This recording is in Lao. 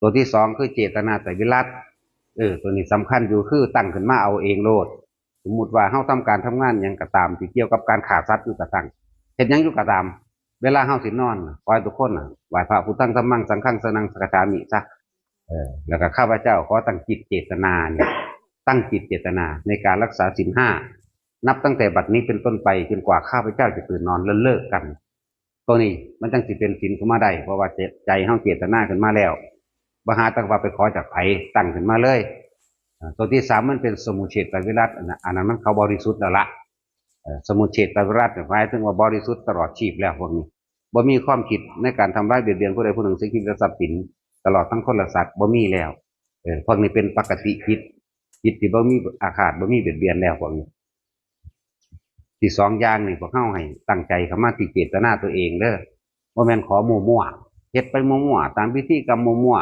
ຕົວທີສອງຄືເຈດຕະນາໄຕວິລັດ ເອີ ຕົວນີ້ສຳຄັນຢູ່ ຄືຕັ້ງຂຶ້ນມາເອົາເອງໂລດ. ສົມມຸດວ່າເຮົາທຳການທຳງານຫຍັງກໍຕາມ ທີ່ກ່ຽວກັບການຂ້າສັດຢູ່ກໍຊ່າງ ເຮັດຫຍັງຢູ່ກໍຕາມ ເວລາເຮົາຊິນອນ ຂໍໃຫ້ທຸກຄົນນະ ໄຫວ້ພະ ພຸດທັງ ທຳມັງ ສັງຄັງ ສະນັງ ສະກະສາມິ ຊະ. ເອີ ແລ້ວກໍຂ້າພະເຈົ້າຂໍຕັ້ງຈິດເຈດຕະນານີ້ ຕັ້ງຈິດເຈດຕະນາໃນການລັກສາສິນຫ້າ ນັບຕັ້ງແຕ່ບັດນີ້ເປັນຕົ້ນໄປ ຈົນກວ່າຂ້າພະເຈົ້າຈະຕື່ນນອນ ແລະ ເລີກກັນ. ຕົວນີ້ມັນຈັ່ງຊິເປັນສິນຂຶ້ນມາໄດ້ ເພາະວ່າເຈ- ໃຈເຮົາເຈດຕະນາຂຶ້ນມາແລ້ວ ບໍ່ຫາແຕ່ວ່າໄປຂໍຈາກໃຜ ຕັ້ງຂຶ້ນມາເລີຍ. ເອີ ຕົວທີສາມມັນເປັນສະໝຸດເສດໄຕວິລັດ ອັນນັ້ນ ອັນນັ້ນມັນເຂົ້າບໍລິສຸດແລ້ວລະ. ເອີ ສະໝຸດເສດໄຕວິລັດນີ້ ໝາຍເຖິງວ່າບໍລິສຸດຕະຫຼອດຊີບແລ້ວ ພວກນີ້ ບໍ່ມີຄວາມຄິດໃນການທຳລາຍບຽດບຽນຜູ້ໃດຜູ້ໜຶ່ງ ເສຍຊີວິດ ແລະ ຊັບສິນ ຕະຫຼອດທັງຄົນ ແລະ ສັດ ບໍ່ມີແລ້ວ. ເອີ ພວກນີ້ເປັນປະກະຕິຈິດ ຈິດທີ່ບໍ່ມີອາຄາດ ບໍ່ມີບຽດບຽນແລ້ວ ພວກນີ້. ທີ່ສອງຢ່າງນີ້ ພວກເຮົາໃຫ້ຕັ້ງໃຈເຂົ້າມາທີ່ເຈດຕະນາຕົວເອງເດີ້ ບໍ່ແມ່ນຂໍມົ້ວໆ ເຮັດໄປມົ້ວໆ ຕາມພິທີກຳມົ້ວ